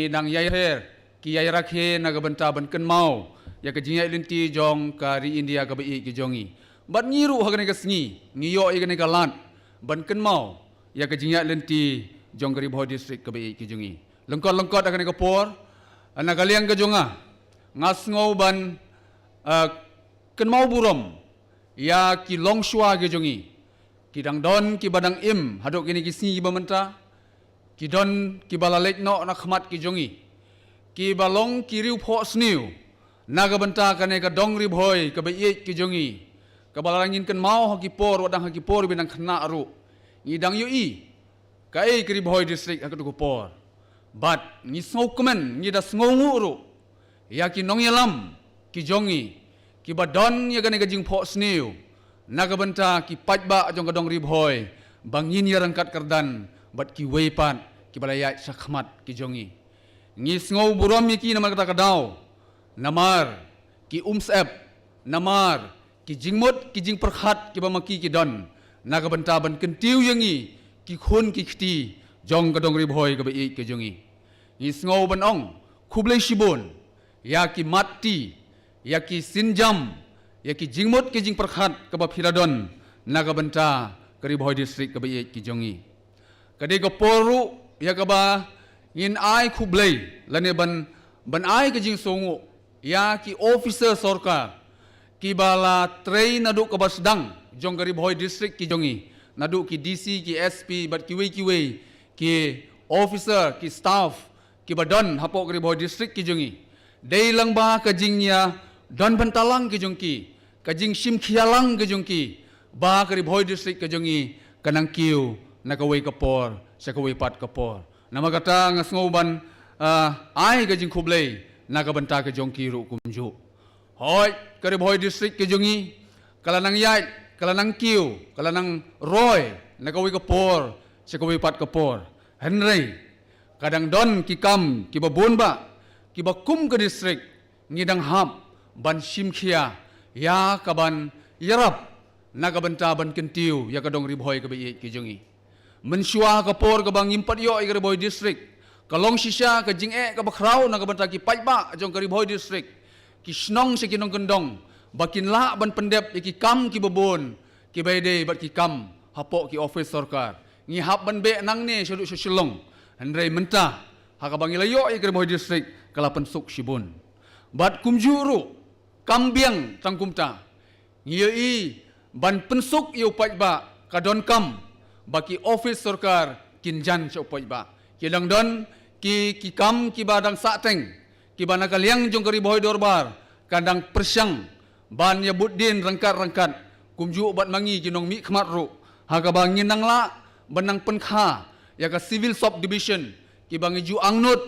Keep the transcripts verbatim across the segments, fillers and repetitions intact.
nang ïai her, ki ïai rakhe na ka bynta ban kynmaw ïa ka jingïaid lynti jong ka ri India kaba ïeit ka jong ngi. Bad ngi ruh ha kane ka sngi ngi ïoh ïa kane ka lad ban kynmaw ïa ka jingïaid lynti jong ka Ri Bhoi District kaba ïeit ka jong ngi. Lyngkot lyngkot ha kane ka por, na ka liang ka jong nga, nga sngew ban, ah, kynmaw burom ïa ki longshuwa ki jong ngi. Ki dang don kiba dang im haduh kine ki sngi kiba mynta. Ki don kiba la leit noh na khmat ki jong ngi, kiba long ki riewphohsniew na ka bynta kane ka dong Ri Bhoi kaba ïeit ki jong ngi, kaba la ngin kynmaw ha ki por, wat dang ha ki por ba dang khynnah ruh. Ngi dang ïohi kaei ka Ri Bhoi District ha katu ka por. Bad ngi sngewkmen, ngi da sngewnguh ruh ïa ki nongïalam ki jong ngi kiba don ïa kane ka jingphohsniew na ka bynta ki paidbah jong ka dong Ri Bhoi, ba ngin ïa ryngkat kyrdan bad kiwei pat kiba la ïaid shakhmat ki jong ngi. Ngi sngew burom ïa ki namar kata ka daw, namar ki umsyep, namar ki jingmut ki jingpyrkhat kiba ma ki ki don na ka bynta ban kyntiew ïa ngi ki khun ki kti jong ka dong Ri Bhoi kaba ïeit ka jong ngi. Ngi sngew ban ong khublei shibun ïa ki mat ti, ïa ki sienjam, ïa ki jingmut ki jingpyrkhat kaba phi la don na ka bynta ka Ri Bhoi District kaba ïeit ki jong ngi. Ka dei ka por ruh ïa kaba ngin ai khublei lane ban, ban ai ka jingsngewnguh ïa ki officer sorkar kiba la trei naduh kaba sdang jong ka Ri Bhoi District ki jong ngi, naduh ki D C, ki S P bad kiwei kiwei ki officer, ki staff kiba don hapoh ka Ri Bhoi District ki jong ngi. Dei lang ba ka jingïadon bynta lang ki jong ki, ka jingshim khia lang ki jong ki, ba ka Ri Bhoi District ka jong ngi ka nang kiew na kawei ka por sha kawei pat ka por. Namar kata nga sngew ban, ah, ai ka jingkhublei na ka bynta ka jong ki ruh kumjuh. Hooid, ka Ri Bhoi District ka jong ngi ka la nang ïaid, ka la nang kiew, ka la nang roi na kawei ka por sha kawei pat ka por. Hynrei ka dang don ki kam kiba bun bah kiba kum ka district ngi dang hap ban shim khia ïa kaban ïarap na ka bynta ban kyntiew ïa ka dong Ri Bhoi kaba ïeit ka jong ngi. Mynshuwa ka por kaba ngim pat ïoh ïa ka Ri Bhoi District, ka long shisha ka jingeh kaba khraw na ka bynta ki paidbah jong ka Ri Bhoi District, ki shnong sha ki nongkyndong, ba kin lah ban pyndep ïa ki kam kiba bun kiba ïadei bad ki kam hapoh ki office sorkar. Ngi hap ban beh nangne shaduh sha Shillong. Hynrei mynta ha kaba ngi la ïoh ïa ka Ri Bhoi District ka la pynsuk shibun. Bad kumjuh ruh kam biang tang kumta, ngi ïohi ban pynsuk ïa u paidbah ka donkam ba ki office sorkar kin jan sha u paidbah. Ki dang don ki, ki kam kiba dang sahteng, kiba na ka liang jong ka Ri Bhoi Dorbar ka dang pyrshang ban ïa bud dien ryngkat ryngkat, kumjuh bad ma ngi ki nongmihkhmat ruh, ha kaba ngin nang lah ban nang pynkha ïa ka civil subdivision kiba ngi ju angnud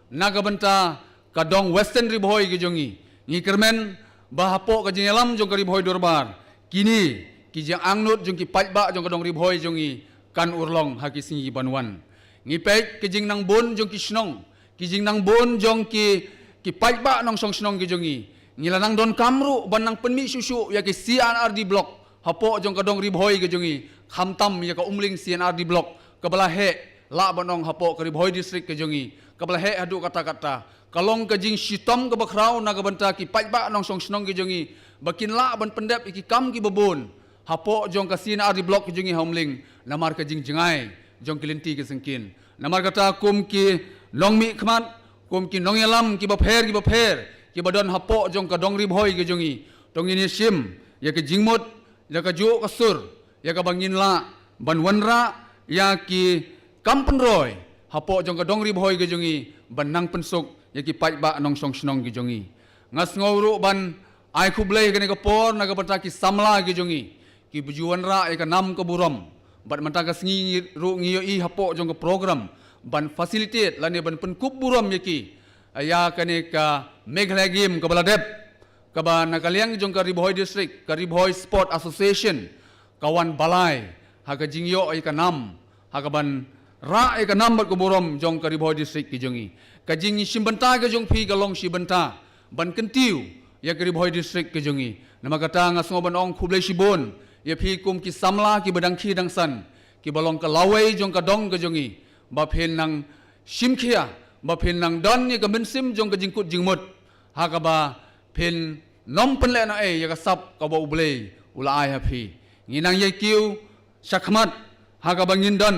na ka bynta ka dong Western Ri Bhoi ka jong ngi. Ngi kyrmen ba hapoh ka jingïalam jong ka Ri Bhoi Dorbar, kine ki jingangnud jong ki paidbah jong ka dong Ri Bhoi jong ngi kan urlong ha ki sngi ban wan. Ngi peit ka jingnang bun jong ki shnong, ki jingnang bun jong ki, ki paidbah nongshong shnong ki jong ngi. Ngi la nang donkam ruh ban nang pynmih shuh shuh ïa ki C and R D block hapoh jong ka dong Ri Bhoi ka jong ngi, khamtam ïa ka Umling C and R D block kaba la heh, lah ban ong hapoh ka Ri Bhoi District ka jong ngi, kaba la heh haduh katta katta. Ka long ka jingshitom kaba khraw na ka bynta ki paidbah nongshong shnong ki jong ngi, ba kin lah ban pyndep ïa ki kam kiba bun hapoh jong ka C and R D block ka jong ngi ha Umling, namar ka jingjngai jong ki lynti ki syngkien. Namar kata kum ki nongmihkhmat, kum ki nongïalam kiba pher kiba pher kiba don hapoh jong ka dong Ri Bhoi ka jong ngi, to ngin ïa shim ïa ka jingmut, ïa ka juh ka sur, ïa kaba ngin lah ban wanrah ïa ki kam pynroi hapoh jong ka dong Ri Bhoi ka jong ngi ban nang pynsuk ïa ki paidbah nongshong shnong ki jong ngi. Nga sngew ruh ban ai khublei kane ka por na ka bynta ki samla ki jong ngi kiba ju wanrah ïa ka nam ka burom. Bad mynta ka sngi ruh ngi ïohi hapoh jong ka program ban facilitate lane ban pynkup burom ïa ki ïa kane ka Meghalaya Game kaba la dep, kaba na ka liang jong ka Ri Bhoi District, ka Ri Bhoi Sport Association ka wan balai ha ka jingïoh ïa ka nam, ha kaban rah ïa ka nam bad ka burom jong ka Ri Bhoi District ka jong ngi. Ka jingshim bynta ka jong phi ka long shi bynta ban kyntiew ïa ka Ri Bhoi District ka jong ngi. Namar kata nga sngew ban ong khublei shibun ïa phi kum ki samla kiba dang khie dang san, kiba long ka lawei jong ka dong ka jong ngi, ba phin nang shim khia ba phin nang don ïa ka mynsiem jong ka jingkut jingmut, ha kaba phin nym pynlehnohei ïa ka sap kaba U Blei u la ai ha phi. Ngi nang ïai kiew shakhmat ha kaba ngin don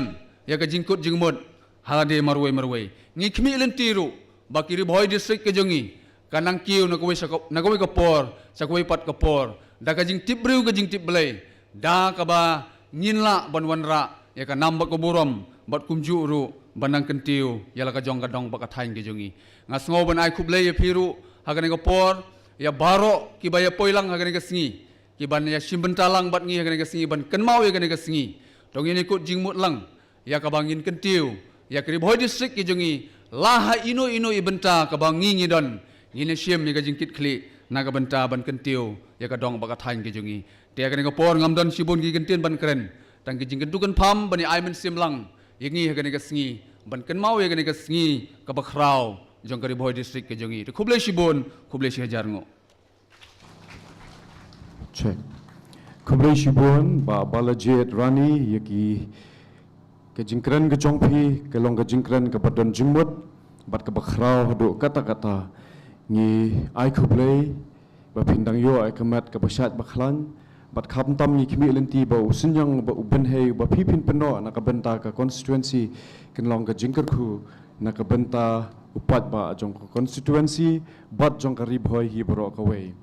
ïa ka jingkut jingmut ha lade marwei marwei. Ngi khmih lynti ruh ba ki Ri Bhoi District ka jong ngi ka nang kiew na kawei sha ka, na kawei ka por sha kawei pat ka por, da ka jingtip briew ka jingtip Blei, da kaba ngin lah ban wanrah ïa ka nam bad ka burom, bad kumjuh ruh ban nang kyntiew ïa la ka jong ka dong bad ka thaiñ ka jong ngi. Nga sngew ban ai khublei ïa phi ruh ha kane ka por, ïa baroh kiba ïa poi lang ha kane ka sngi, kiban ïa shim bynta lang bad ngi ha kane ka sngi, ban kynmaw ïa kane ka sngi. To ngin ïa kut jingmut lang ïa kaba ngin kyntiew ïa ka Ri Bhoi District ka jong ngi, la ha ino ino i bynta kaba ngi ngi don, ngin ïa shim ïa ka jingkitkhlieh na ka bynta ban kyntiew ïa ka dong bad ka thaiñ ka jong ngi. Te ha kane ka por ngam don shibun ki kyntien ban kren, tang ki jingkyntu kynpham ban ïa ai mynsiem lang ïa ngi ha kane ka sngi, ban kynmaw ïa kane ka sngi kaba khraw jong ka Ri Bhoi District ka jong ngi. Te khublei shibun, khublei shihajar nguh. Check. Khublei shibun Bah Balajied Rani, ïa ki, ka jingkren ka jong phi ka long ka jingkren kaba don jingmut bad kaba khraw haduh katta katta. Ngi ai khublei ba phin dang ïoh ïa ka met kaba shait ba khlaiñ, bad khamtam ngi khmih lynti ba u synñiang ba u bynhei ba phi phin pynnoh na ka bynta ka constituency kan long ka jingkyrkhu na ka bynta u paidbah jong ka constituency bad jong ka Ri Bhoi hi baroh kawei.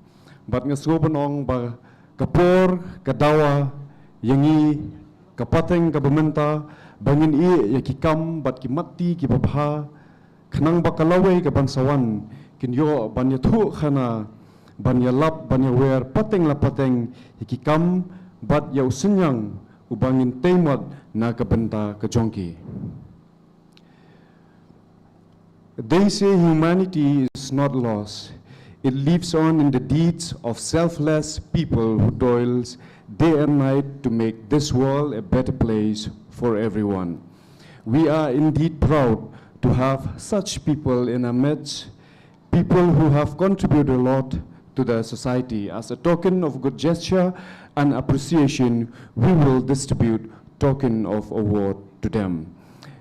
Bad nga sngew ban ong ba ka por ka dawa ïa ngi ka pateng kaba mynta ba ngin ïeh ïa ki kam bad ki matti kiba bha, khnang ba ka lawei kaban sa wan kin ïoh ban ïathuh khana, ban ïalap, ban ïawer pateng la pateng ïa ki kam bad ïa u synñiang uba ngin tei mot na ka bynta ka jong ki. They say humanity is not lost. It lives on in the deeds of selfless people who toils day and night to make this world a better place for everyone. We are indeed proud to have such people in our midst, people who have contributed a lot to the society. As a token of good gesture and appreciation, we will distribute token of award to them.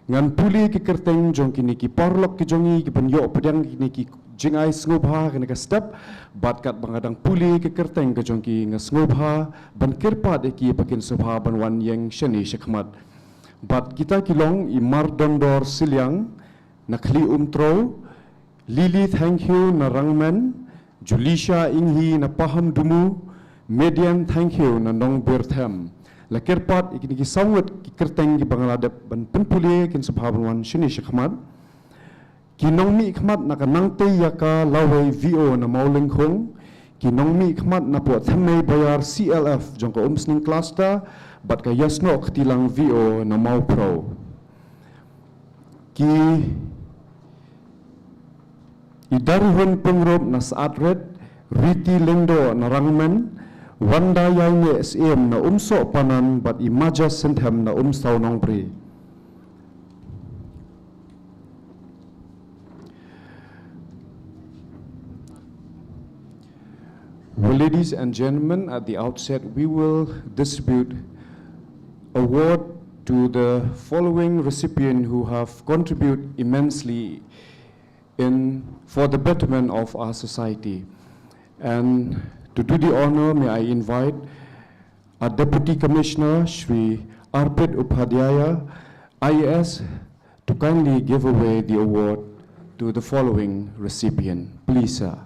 Ngan pule ki kyrteng jong kine ki paralok ki jong ngi kiban ïoh pdiang kine ki jingai sngewbha ha kane ka step, bad katba nga dang pule ki kyrteng ka jong ki nga sngewbha ban kyrpad ïa ki ba kin sngewbha ban wan ïeng shane shakhmat. Bad kita ki long i Mardondor Sylliang na Khlieh Umtrew, Lily Thangkhiew na Rangmen, Julisha Inghi na Pahamdumu, Median Thangkhiew na Nongbyrthem. La kyrpad ïa kine ki saw ngut ki kyrteng kiba nga la dep ban pynpule kin sngewbha ban wan shane shakhmat. Ki nongmihkhmat na ka Nangtei Ïaka Lawei V O na Mawlyngkhung, ki nongmihkhmat na Pohthemmei Bayar C L F jong ka Umsning Cluster, bad ka Ïasnoh Ktilang V O na Mawphrew. Ki Idarihun Pyngrope na Saatrit, Riti Lyngdoh na Rangmen, Wanda Ïaineh Syiem na Umsoh Panan bad i Maja Synthem na Umsaw Nongbri. Well, ladies and gentlemen, at the outset, we will distribute award to the following recipient who have contributed immensely in, for the betterment of our society. And to do the honor, may I invite our Deputy Commissioner, Shri Arpit Upadhyaya, I A S, to kindly give away the award to the following recipient. Please, sir.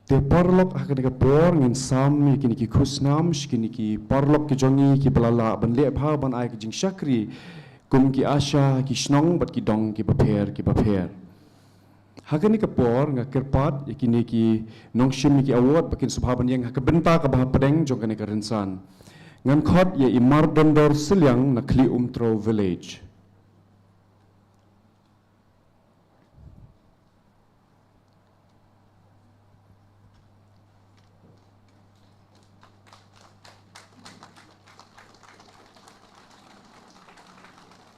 Te paralok, ha kane ka por ngin sam ïa kine ki khusnam sha kine ki paralok ki jong ngi kiba la lah ban leh bha ban ai ka jingshakri kum ki ASHA ha ki shnong bad ki dong kiba pher kiba pher. Ha kane ka por nga kyrpad ïa kine ki nongshim ïa ki award ba kin sngewbha ban ïeng ha ka bynta kaba hapdeng jong kane ka rynsan. Ngan khot ïa i Mardondor Sylliang na Khlieh Umtrew Village.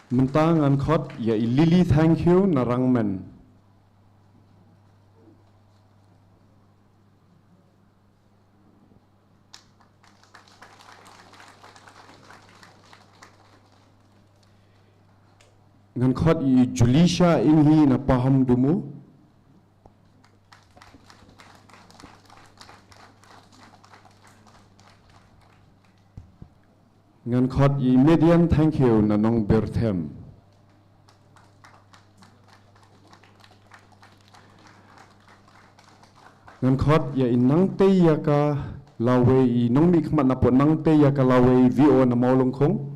Mynta ngan khot ïa i Lily Thangkhiew na Rangmen. Ngan khot ïa i Julisha Inghi na Pahamdumu. Ngan khot ïa i Median Thangkhiew na Nongbyrthem. Ngan khot ïa i Nangtei ïa ka lawei, i nongmihkhmat na pdeng Nangtei ïa ka lawei, V O na Mawlyngkhung.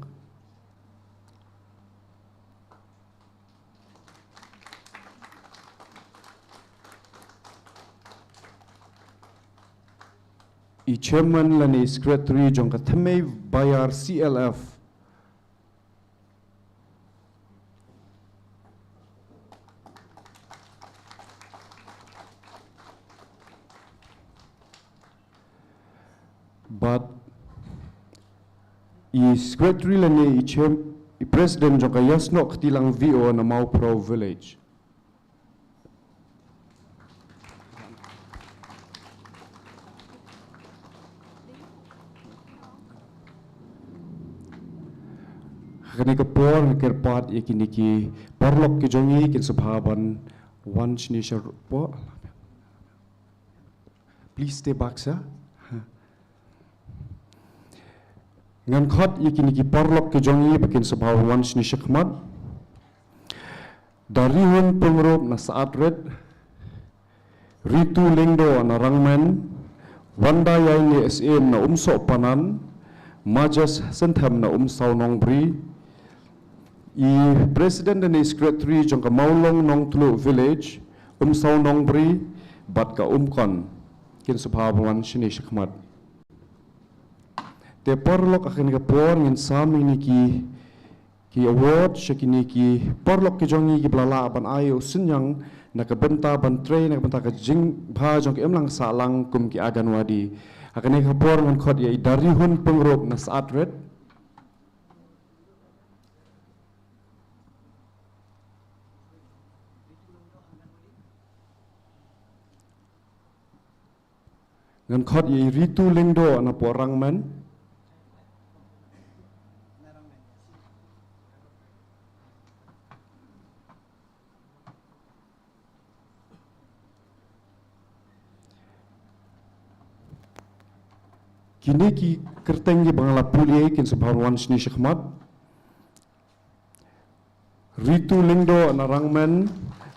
I chairman lane i secretary jong ka Thymmei Baïar C L F. Bad i secretary lane i chair, i president jong ka Ïasnoh Ktilang V O na Mawphraw Village. Ha kane ka por nga kyrpad ïa kine ki paralok ki jong ngi kin sa bha ban wan shane shapoh. Please stay back, sir. Ngan khot ïa kine ki paralok ki jong ngi ba kin sa bha wan shane shakhmat. Darihun Pyngrope na Saatret, Ritu Lyngdoh na Rangmen, Wanda Ïaineh Syiem na Umsohpanan, Majas Synthem na Umsaw Nongbri, i president lane i secretary jong ka Mawlong Nongtluh Village, Umsaw Nongbri, bad ka Umkon, kin sa bha ban wan shane shakhmat. Te paralok, ha kane ka por ngin sam ïa kine ki, ki award sha kine ki paralok ki jong ngi kiba la lah ban ai u synñiang na ka bynta ban trei na ka bynta ka jingbha jong ka imlang sahlang kum ki Anganwadi. Ha kane ka por ngan khot ïa i Darihun Pyngrope na Saatret. Ngan khot ïa i Ritu Lyngdoh na poh Rangmen. Kine ki kyrteng kiba nga la pule kin sa bha wan shane shakhmat. Ritu Lyngdoh na Rangmen,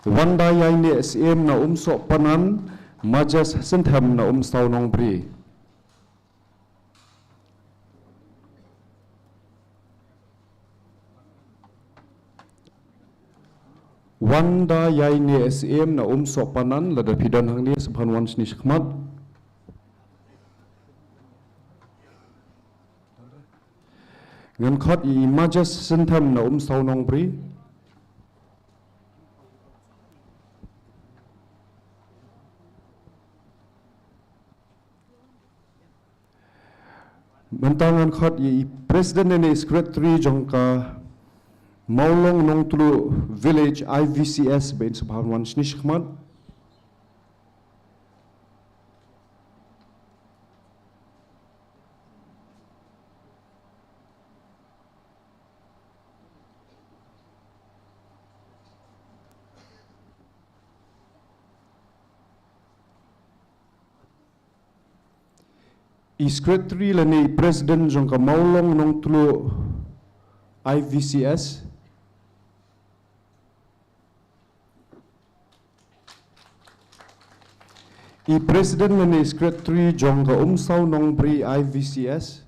Wanda Ïaineh Syiem na Umsohpanan, Majas Synthem na Umsaw Nongbri. Wanda Ïaineh Syiem na Umsohpanan, lada phi don hangne sa bha wan shane shakhmat. Ngan khot ïa i Majas Synthem na Umsaw Nongbri. Mynta ngan khot ïa i president ne i secretary jong ka Mawlong Nongtluh Village I V C S ba in sa bha wan shane shakhmat. I secretary lane i president jong ka Mawlong Nongtluh I V C S. I president lane i secretary jong ka Umsaw Nongbri I V C S.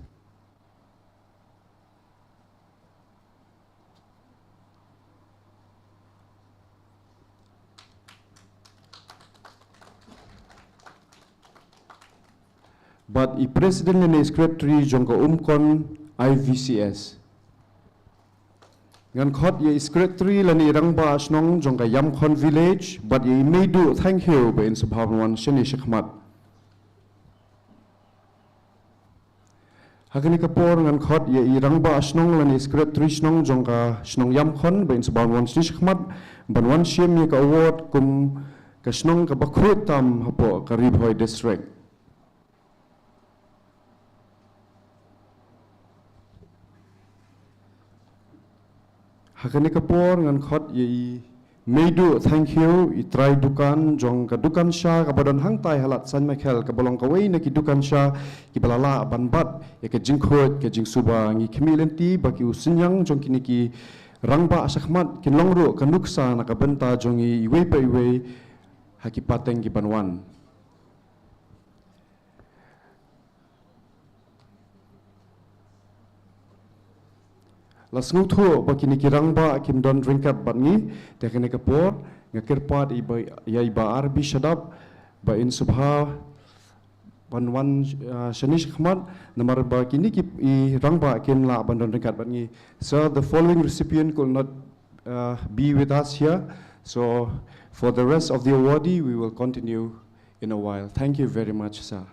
Bad i president lane i secretary jong ka Umkon I V C S. Ngan khot ïa i secretary lane i rangbah shnong jong ka Yamkhon Village, bad ïa i Meiduh Thangkhiew ba in sa bha wan shane shakhmat. Ha kane ka por ngan khot ïa i rangbah shnong lane i secretary shnong jong ka shnong Yamkhon ba in sa bha wan shane shakhmat ban wan shim ïa ka award kum ka shnong kaba khuid tam hapoh ka Ri Bhoi District. Ha kane ka por ngan khot ïa i Meiduh Thangkhiew, i trai dukan jong ka dukan sha kaba don hangtai ha Lad Saitmekhel, kaba long kawei na ki dukan sha kiba la lah ban bat ïa ka jingkhuid ka jingsuba. Ngi khmih lynti ba ki u synñiang jong kine ki rangbah shakhmat kin long ruh ka nuksa na ka bynta jong ngi iwei pa iwei ha ki pateng ki ban wan. La sngewthuh ba kine ki rangbah kim don ryngkat bad ngi, te kane ka por nga kyrpad ïa i Bah, ïa i Bah R B Shadap ba in sngewbha ban wan, ah, shane shakhmat, namar ba kine ki i rangbah kim lah ban don ryngkat bad ngi. Sir, the following recipient could not, uh, be with us here. So for the rest of the awardee, we will continue in a while. Thank you very much, sir.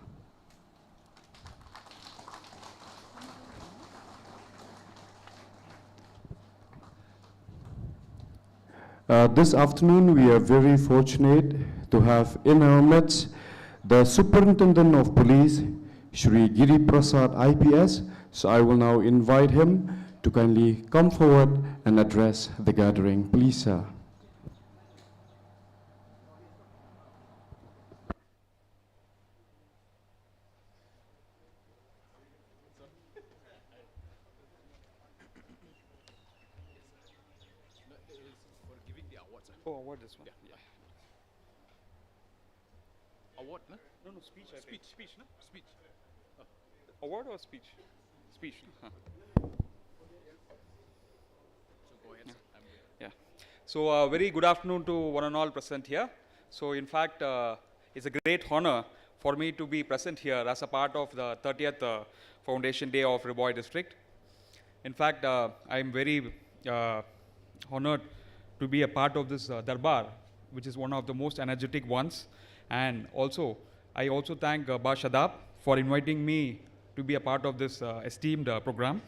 Uh, this afternoon, we are very fortunate to have in our midst the Superintendent of Police, Shri Giri Prasad I P S. So I will now invite him to kindly come forward and address the gathering. Please, sir. Oh, award this one. Yeah, yeah. Award, no? No, no, speech. I think. Speech, speech, no? Speech. Award or speech? Speech. Huh. So go ahead, sir. I'm here. Yeah. So, uh, very good afternoon to one and all present here. So, in fact, uh, it's a great honor for me to be present here as a part of the thirtieth, uh, Foundation Day of Ri Bhoi District. In fact, uh, I am very, uh, honored to be a part of this, uh, Darbar, which is one of the most energetic ones. And also, I also thank, uh, Bah Shadab for inviting me to be a part of this, uh, esteemed, uh, program.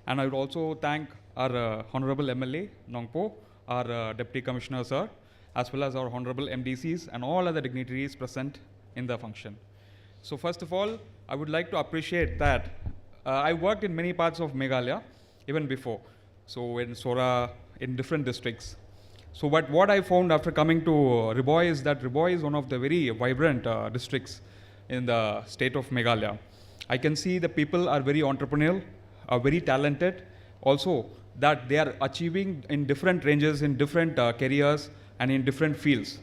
And I would also thank our, uh, Honorable M L A, Nongpoh, our, uh, Deputy Commissioner, sir, as well as our Honorable M D Cs and all other dignitaries present in the function. So first of all, I would like to appreciate that, uh, I worked in many parts of Meghalaya, even before. So in Sohra, in different districts. So but what I found after coming to, uh, Ri Bhoi is that Ri Bhoi is one of the very vibrant, uh, districts in the state of Meghalaya. I can see the people are very entrepreneurial, are very talented, also that they are achieving in different ranges, in different, uh, careers and in different fields.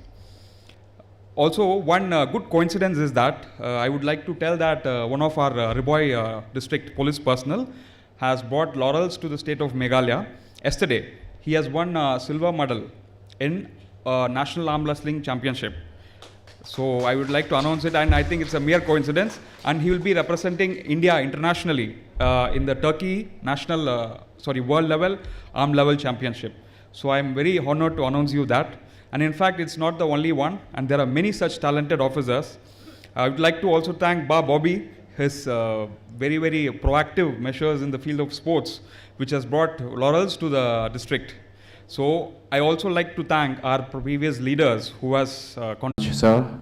Also, one, uh, good coincidence is that, uh, I would like to tell that, uh, one of our, uh, Ri Bhoi, uh, district police personnel has brought laurels to the state of Meghalaya. Yesterday, he has won a silver medal in, uh, National Arm Wrestling Championship. So I would like to announce it, and I think it's a mere coincidence. And he will be representing India internationally, uh, in the Turkey national, uh, sorry, world level arm level championship. So I am very honored to announce you that. And in fact, it's not the only one, and there are many such talented officers. I would like to also thank Bah Bobby, his, uh, very, very proactive measures in the field of sports, which has brought laurels to the district. So I also like to thank our previous leaders who has, uh, con- Sir,